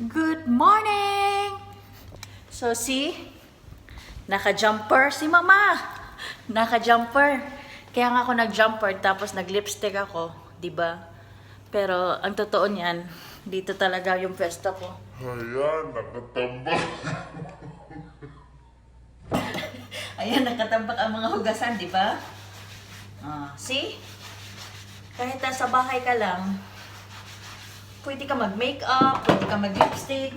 Good morning! So see, naka-jumper si Mama. Naka-jumper. Kaya nga ako nag-jumper tapos nag-lipstick ako, 'di ba? Pero ang totoo niyan, dito talaga yung pwesto ko. Ayan, nakatambak. Ayan, nakatambak ang mga hugasan, di ba? Ah, see? Kahit nasa bahay ka lang, pwede ka mag-makeup, pwede ka mag-lipstick.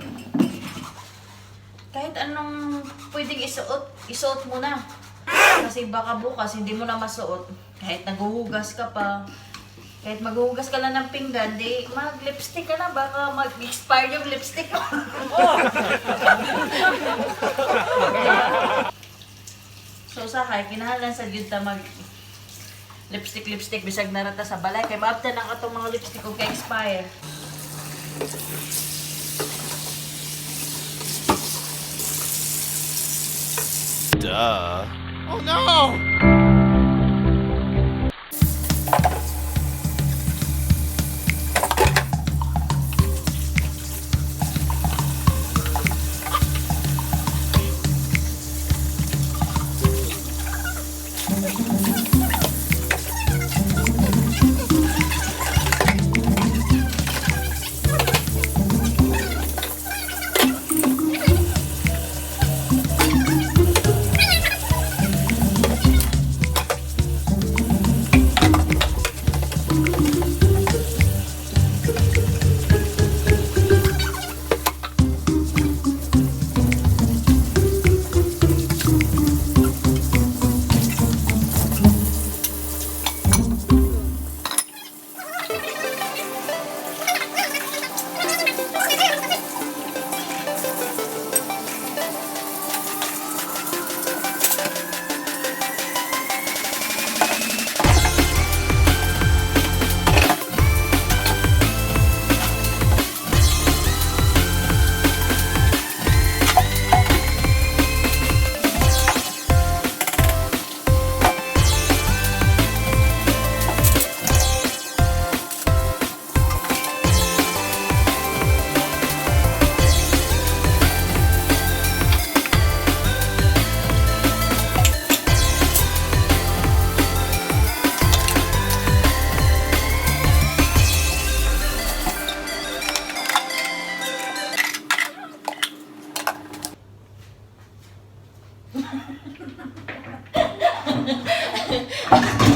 Kahit anong pwedeng isuot, isuot mo na. Kasi baka bukas hindi mo na masuot. Kahit naghuhugas ka pa. Kahit maghuhugas ka lang ng pinggan, di mag-lipstick ka na. Baka mag-expire yung lipstick mo. So usahay, kinahanglan sa gyud ta mag lipstick lipstick bisag narata sa balay kay maabtan ang atong mga lipstick kung ka-expire. Duh. Oh no!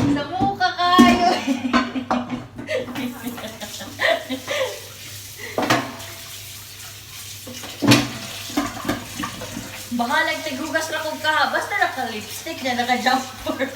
Sa muka kayo. Bahalag tigugas ra kog kaha basta naka-lipstick na naka-jumper.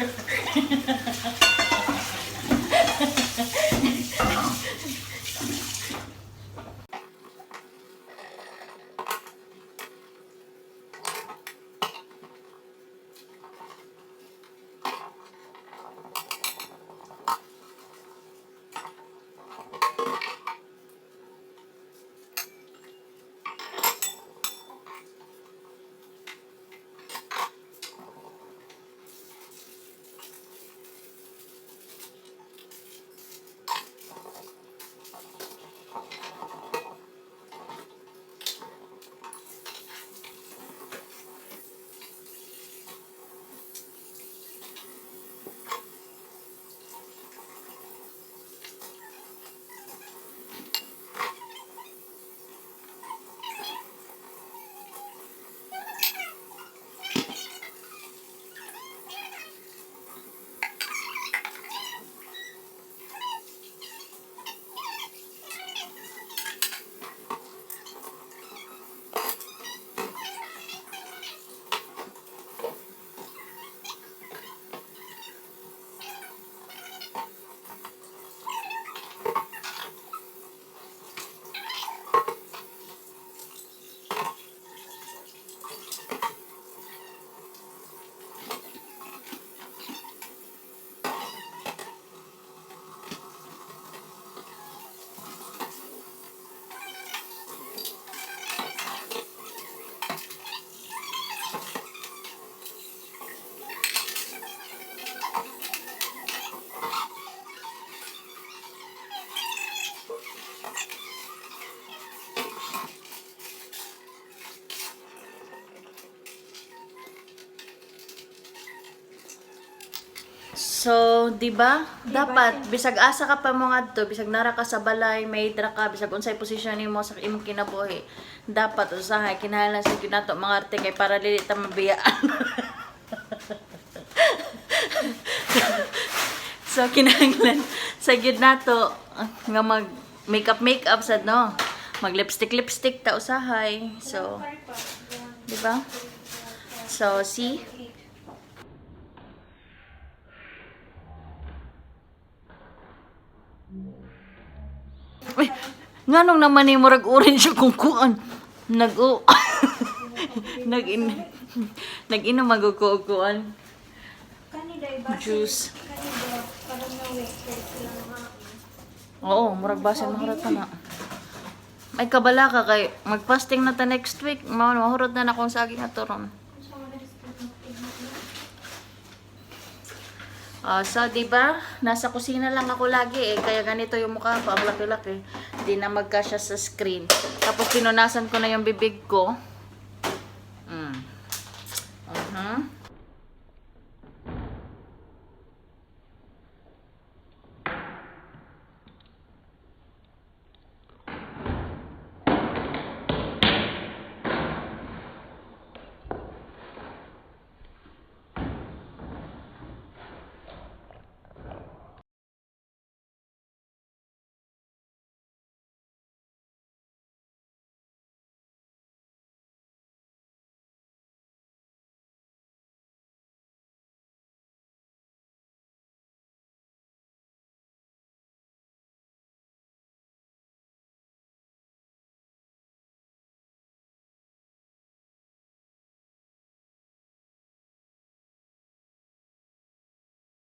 So, 'di ba? Dapat bisag asa ka pa mo ngadto, bisag nara ka sa balay, may ra ka, bisag unsay posisyon nimo sa imong kinabuhi. Dapat usahay kinahanglan sa gyud nato mga arte kay para dili ta mabiyaan. So kinahanglan sa gyud nato nga mag makeup makeup sad, no. Mag lipstick lipstick ta usahay. So, 'di ba? So, see? Uy, nganong naman ni murag orange akong kuan. Nag o nag in nag-inom magukuan. Kani day ba? Juice. Kani ba? Parang na waiter sila nga. Oo, murag basin mahurot pa na. Ay, kabala ka kay mag-fasting na ta next week. Mao mahurot na na akong saging at turon. Sa mga restaurant. Ah, so, 'di ba? Nasa kusina lang ako lagi eh, kaya ganito yung mukha ko, ang laki-laki. Di na magkasya sa screen. Tapos pinunasan ko na yung bibig ko.